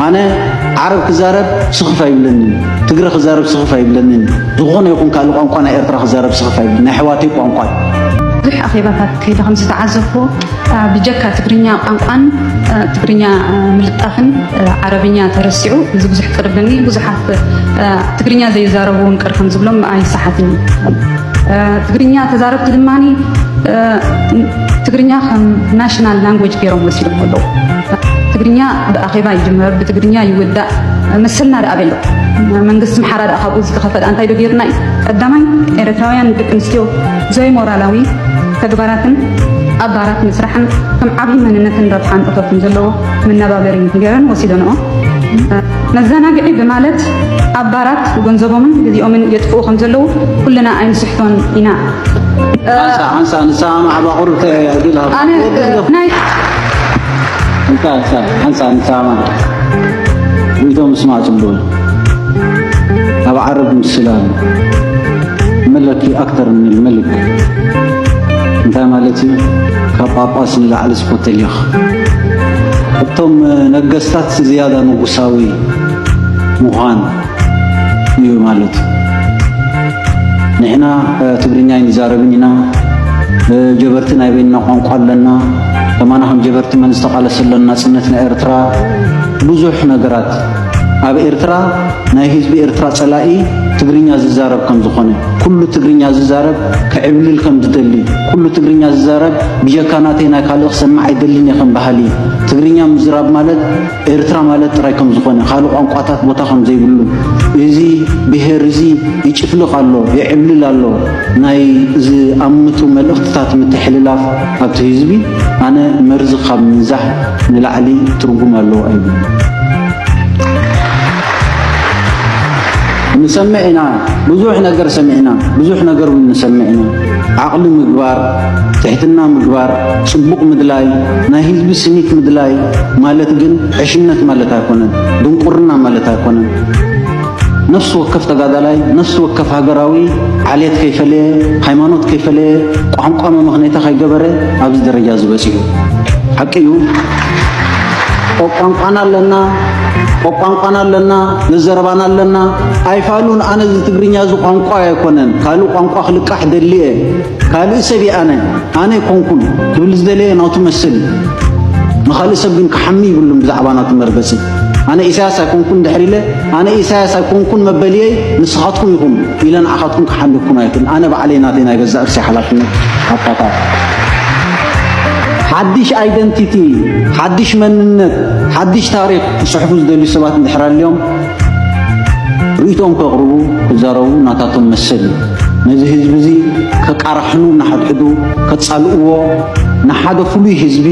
ኣነ ዓረብ ክዛረብ ስኽፍ ኣይብለንን፣ ትግረ ክዛረብ ስኽፍ ኣይብለንን፣ ዝኾነ ይኹን ካልእ ቋንቋ ናይ ኤርትራ ክዛረብ ስኽፍ ኣይብለንን፣ ናይ ኣሕዋተይ ቋንቋ እዩ። ብዙሕ ኣኼባታት ከይደ ከም ዝተዓዘብኩ፣ ኣ፣ ብጀካ ትግርኛ ቋንቋን፣ ኣ፣ ትግርኛ፣ ኣ፣ ምልጣፍን፣ ኣ፣ ዓረብኛ ተረሲዑ፣ እዚ ብዙሕ ቅርብኒ፣ ብዙሓት፣ ኣ፣ ትግርኛ ዘይዛረቡ እውን ቅር ከም ዝብሎም ኣይሰሓትን እዩ። እ፣ ትግርኛ ተዛረብቲ ድማ፣ እ፣ ትግርኛ ከም ናሽናል ላንጉጅ ገይሮም ወሲዶም ኣለዉ። ትግርኛ ብኣኼባ ይጅመር፣ ብትግርኛ ይውዳእ፣ መሰልና ደኣ በሎ። መንግስቲ ኣምሓራ ደኣ ካብኡ ዝተኸፈለ እንታይ ዶ ገይሩና እዩ? ቀዳማይ፣ ኤርትራውያን ደቂ ኣንስትዮ ዘይሞራላዊ ተግባራትን ኣብ ባራት ምስራሕን ከም ዓብዪ መንነትን ረብሓን እቶትን ዘለዎ መነባበሪ ገይረን ወሲደንኦ። መዘናግዒ ብማለት ኣብ ባራት ገንዘቦምን ግዜኦምን የጥፍኡ ከም ዘለዉ ኩልና ኣይንስሕቶን ኢና። ሓንሳ ሓንሳ ንሰማማዕ ባቑርተ ያግል ሃብ ኣነ ናይ ሓንሳ ሓንሳ ሓንሳ ንሰማማዕ ሪኢቶ ምስማዕ ጽቡቕ እዩ። ኣብ ዓረብ ምስላ ኣሎ። መለኪ ኣክተር ምን ልመልክ እንታይ ማለት እዩ? ካብ ጳጳስ ንላዕሊ ስፖተሊኽ እቶም ነገስታት ዝያዳ ንጉሳዊ ምዃን እዩ ማለት እዩ። ንሕና፣ እ፣ ትግርኛ ኣይንዛረብን ኢና። እ፣ ጀበርቲ ናይ በይንና ቋንቋ ኣለና። ከማና ከም ጀበርቲ መን ዝተቓለሰለን ናጽነት ናይ ኤርትራ ብዙሕ ነገራት ኣብ ኤርትራ ናይ ህዝቢ ኤርትራ ጸላኢ ትግርኛ ዝዛረብ ከም ዝኾነ፣ ኩሉ ትግርኛ ዝዛረብ ክዕብልል ከም ዝደሊ፣ ኩሉ ትግርኛ ዝዛረብ ብጀካ ናተይ ናይ ካልእ ክሰምዕ ኣይደልን እየ ከም በሃሊ፣ ትግርኛ ምዝራብ ማለት ኤርትራ ማለት ጥራይ ከም ዝኾነ፣ ካልእ ቋንቋታት ቦታ ከም ዘይብሉ፣ እዚ ብሄር እዚ ይጭፍልቕ ኣሎ፣ ይዕብልል ኣሎ፣ ናይ ዝኣምቱ መልእኽትታት ምትሕልላፍ ኣብቲ ህዝቢ ኣነ መርዚ ካብ ምንዛሕ ንላዕሊ ትርጉም ኣለዎ ኣይብልን። ንሰምዕ ኢና፣ ብዙሕ ነገር ሰሚዕና፣ ብዙሕ ነገር እውን ንሰምዕ ኢና። ዓቕሊ ምግባር፣ ትሕትና ምግባር፣ ጽቡቕ ምድላይ፣ ናይ ህዝቢ ስኒት ምድላይ ማለት ግን ዕሽነት ማለት ኣይኮነን፣ ድንቁርና ማለት ኣይኮነን። ነፍሲ ወከፍ ተጋዳላይ፣ ነፍሲ ወከፍ ሃገራዊ ዓሌት ከይፈለየ፣ ሃይማኖት ከይፈለየ፣ ቋንቋ መመኽነይታ ከይገበረ ኣብዚ ደረጃ እዚ በጺሑ። ሓቂ እዩ። ቋንቋና ኣለና፣ ቋንቋና ኣለና፣ ዘዘረባና ኣለና። ኣይፋሉን፣ ኣነ እዚ ትግርኛ እዚ ቋንቋ ኣይኮነን፣ ካልእ ቋንቋ ክልቃሕ ደሊ እየ፣ ካልእ ሰብ እየ ኣነ፣ ኣነ ኣይኮንኩን ክብል ዝደለየ ናቱ መሰል እዩ። ንኻልእ ሰብ ግን ክሓሚ ይብሉን ብዛዕባ ናቱ መርገጺ። ኣነ ኢሳያስ ኣይኮንኩን ድሕሪ ኢለ፣ ኣነ ኢሳያስ ኣይኮንኩን መበልየይ ንስኻትኩም ኢኹም ኢለ ንዓኻትኩም ክሓምየኩም ኣይክእልን። ኣነ ባዕለይ ናተይ ናይ ገዛእ ርእሰይ ሓላፍነት ኣካታል። ሓድሽ ኣይደንቲቲ፣ ሓድሽ መንነት፣ ሓድሽ ታሪኽ ክጽሕፉ ዝደልዩ ሰባት እንድሕር ኣልዮም ርእይቶኦም ከቕርቡ፣ ክዛረቡ ናታቶም መሰል እዩ። ነዚ ህዝቢ እዚ ከቃራሕሉ፣ ንሓድሕዱ ከጻልእዎ፣ ንሓደ ፍሉይ ህዝቢ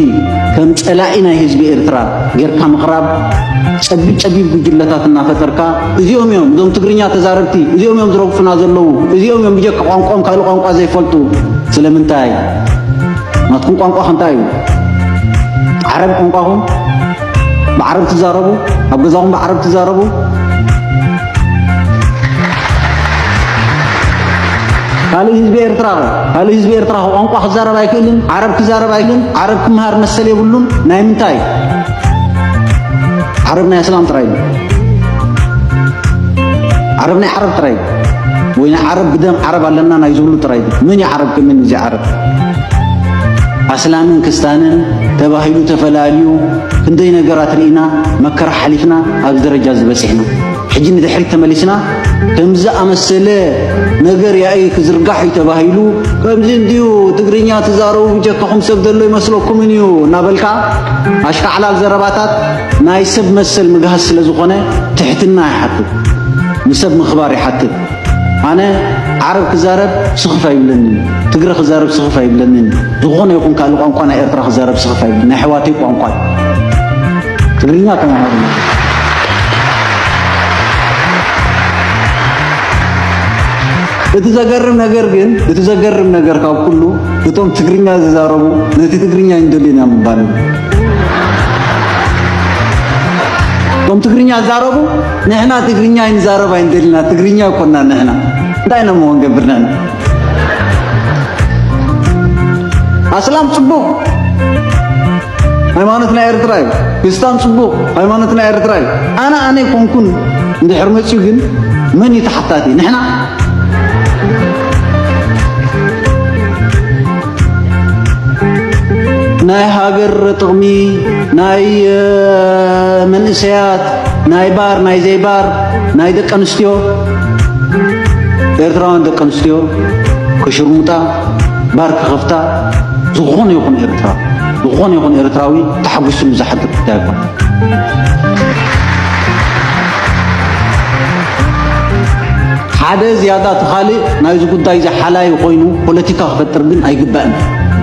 ከም ጸላኢ ናይ ህዝቢ ኤርትራ ጌርካ ምቕራብ፣ ጸቢብ ጸቢብ ጉጅለታት እናፈጠርካ፣ እዚኦም እዮም እዞም ትግርኛ ተዛረብቲ፣ እዚኦም እዮም ዝረግጹና ዘለዉ፣ እዚኦም እዮም ብጀካ ቋንቋኦም ካልእ ቋንቋ ዘይፈልጡ። ስለምንታይ? ናትኩም ቋንቋ ከ እንታይ እዩ? ዓረብ ቋንቋኹም? ብዓረብ ትዛረቡ? ኣብ ገዛኹም ብዓረብ ትዛረቡ? ካልእ ህዝቢ ኤርትራ፣ ካልእ ህዝቢ ኤርትራ ቋንቋ ክዛረብ ኣይክእልን፣ ዓረብ ክዛረብ ኣይክእልን፣ ዓረብ ክመሃር መሰል የብሉን። ናይ ምንታይ? ዓረብ ናይ ኣስላም ጥራይ እዩ። ዓረብ ናይ ዓረብ ጥራይ እዩ። ወይ ናይ ዓረብ ብደም ዓረብ ኣለና ናይ ዝብሉ ጥራይ እዩ። መን እዩ ዓረብ? ከመን እዚ ዓረብ? ኣስላምን ክስታንን ተባሂሉ ተፈላልዩ ክንደይ ነገራት ርኢና፣ መከራ ሓሊፍና ኣብዚ ደረጃ እዚ በጺሕና። ሕጂ ንድሕሪት ተመሊስና ከምዚ ኣመሰለ ነገር ያኢ ክዝርጋሕ እዩ ተባሂሉ፣ ከምዚ እንድዩ ትግርኛ ትዛረቡ ብጀካኹም ሰብ ዘሎ ይመስለኩምን እዩ እናበልካ ኣሽካዕላል ዘረባታት ናይ ሰብ መሰል ምግሃስ ስለ ዝኾነ ትሕትና ይሓትት፣ ንሰብ ምኽባር ይሓትት። ኣነ ዓረብ ክዛረብ ስኽፍ ኣይብለንን፣ ትግረ ክዛረብ ስኽፍ ኣይብለንን፣ ዝኾነ ይኹን ካልእ ቋንቋ ናይ ኤርትራ ክዛረብ ስኽፍ ኣይብለንን፣ ናይ ኣሕዋተይ ቋንቋ እዩ። ትግርኛ ተማሃሩ። እቲ ዘገርም ነገር ግን፣ እቲ ዘገርም ነገር ካብ ኩሉ፣ እቶም ትግርኛ ዝዛረቡ ነቲ ትግርኛ ኣይንደልዮን ኢና ምባል እዩ። እቶም ትግርኛ ዝዛረቡ፣ ንሕና ትግርኛ ኣይንዛረብ ኣይንደልና፣ ትግርኛ ኣይኮንና ንሕና። እንታይ ኢና እሞ ክንገብር ንሕና? ኣስላም ጽቡቕ፣ ሃይማኖትና ኤርትራ እዩ። ክስታን ጽቡቕ፣ ሃይማኖትና ኤርትራ እዩ። ኣነ ኣነ ኣይኮንኩን እንድሕር መጺኡ ግን መን እዩ ተሓታቲ? ንሕና። ናይ ሃገር ጥቕሚ፣ ናይ መንእሰያት፣ ናይ ባር ናይ ዘይባር፣ ናይ ደቂ ኣንስትዮ፣ ኤርትራውያን ደቂ ኣንስትዮ ክሽርሙጣ፣ ባር ክኸፍታ፣ ዝኾነ ይኹን ኤርትራ፣ ዝኾነ ይኹን ኤርትራዊ ተሓጒስሉ ዝሓድር ጉዳይ ኣይኮነን። ሓደ ዝያዳ እቲ ካልእ ናይዚ ጉዳይ እዚ ሓላይ ኮይኑ ፖለቲካ ክፈጥር ግን ኣይግባእን።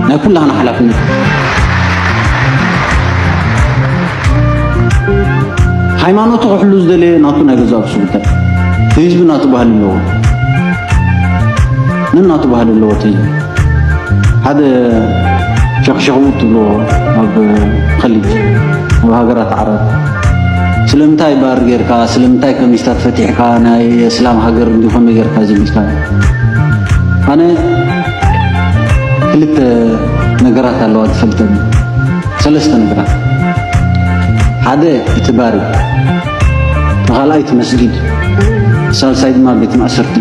ናይ ኩላህና ሓላፍነት። ሃይማኖቱ ክሕሉ ዝደለየ ናቱ ናይ ገዛእ ርእሱ ጉዳይ። እቲ ህዝቢ ናቱ ባህሊ ኣለዎ። ነናቱ ባህሊ ኣለዎ እቲ ህዝቢ። ሓደ ሸኽሸኽቡ ትብልዎ ኣብ ኸሊጅ፣ ኣብ ሃገራት ዓረብ፣ ስለምንታይ ባር ጌርካ፣ ስለምንታይ ከሚስታት ፈቲሕካ፣ ናይ እስላም ሃገር እንዲኾነ ጌርካ ዝብልካ? ኣነ ክልተ ነገራት ኣለዋ ዝፈልጠኒ። ሰለስተ ነገራት። ሓደ እቲ ባር እዩ። እቲ ካልኣይ እቲ መስጊድ፣ ሳልሳይ ድማ ቤት ማእሰርቲ።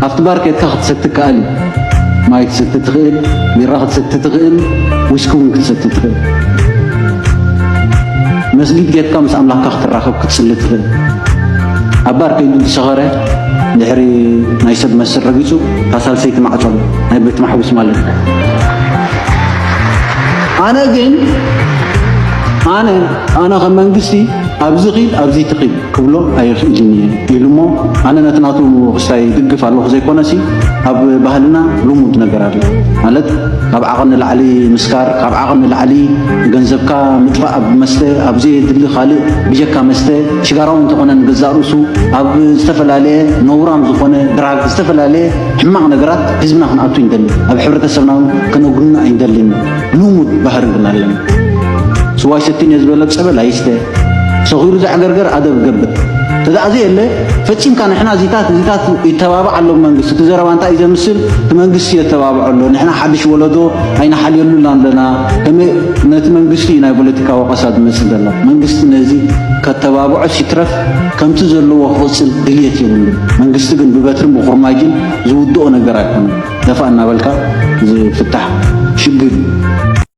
ኣብቲ ባር ኬድካ ክትሰቲ ትከኣል እዩ። ማይ ክትሰቲ ትኽእል፣ ቢራ ክትሰቲ ትኽእል፣ ዊስኪ እውን ክትሰቲ ትኽእል። መስጊድ ኬድካ ምስ ኣምላኽካ ክትራኸብ ክትጽሊ ትኽእል። ኣብ ባር ከይዱ ዝሰኸረ ድሕሪ ናይ ሰብ መስል ረጊጹ እታ ሳልሰይቲ ማዕጾ ናይ ቤት ማሕቡስ ማለት እዩ። ኣነ ግን ኣነ ኣነ ከም መንግስቲ ኣብዚ ኺድ ኣብዚ ትኺድ ክብሎ ኣይኽእልን እየ ኢሉ እሞ ኣነ ነቲ ናቱ ክስታይ ይድግፍ ኣለኹ ዘይኮነሲ ኣብ ባህልና ልሙድ ነገር ኣሎ ማለት ካብ ዓቐን ንላዕሊ ምስካር ካብ ዓቐን ንላዕሊ ገንዘብካ ምጥፋእ ኣብ መስተ ኣብ ዘየድሊ ካልእ ብጀካ መስተ ሽጋራዊ እንተኾነ ንገዛእ ርእሱ ኣብ ዝተፈላለየ ነውራም ዝኾነ ድራግ ዝተፈላለየ ሕማቕ ነገራት ህዝብና ክንኣቱ ይንደሊ ኣብ ሕብረተሰብና እውን ከነጉንና ኣይንደልን ልሙድ ባህሪ ግን ኣለና ስዋይ ሰቲን እየ ዝበለ ጸበል ኣይስተ ሰኺሩ ዘዕገርገር ኣደብ ገብር ተዳእ ዘየለ ፈጺምካ ንሕና እዚታት እዚታት ይተባባዕ ኣሎ መንግስቲ እቲ ዘረባ እንታይ እዩ ዘምስል እቲ መንግስቲ የተባብዖ ኣሎ ንሕና ሓድሽ ወለዶ ኣይንሓልየሉን ኣለና ከመይ ነቲ መንግስቲ እዩ ናይ ፖለቲካ ወቐሳ ዝመጽእ ዘሎ መንግስቲ ነዚ ከተባብዖ ሲትረፍ ከምቲ ዘለዎ ክቕጽል ድልየት የብሉ መንግስቲ ግን ብበትርን ብኹርማጅን ዝውድኦ ነገር ኣይኮነን ደፋ እናበልካ ዝፍታሕ ሽግር እዩ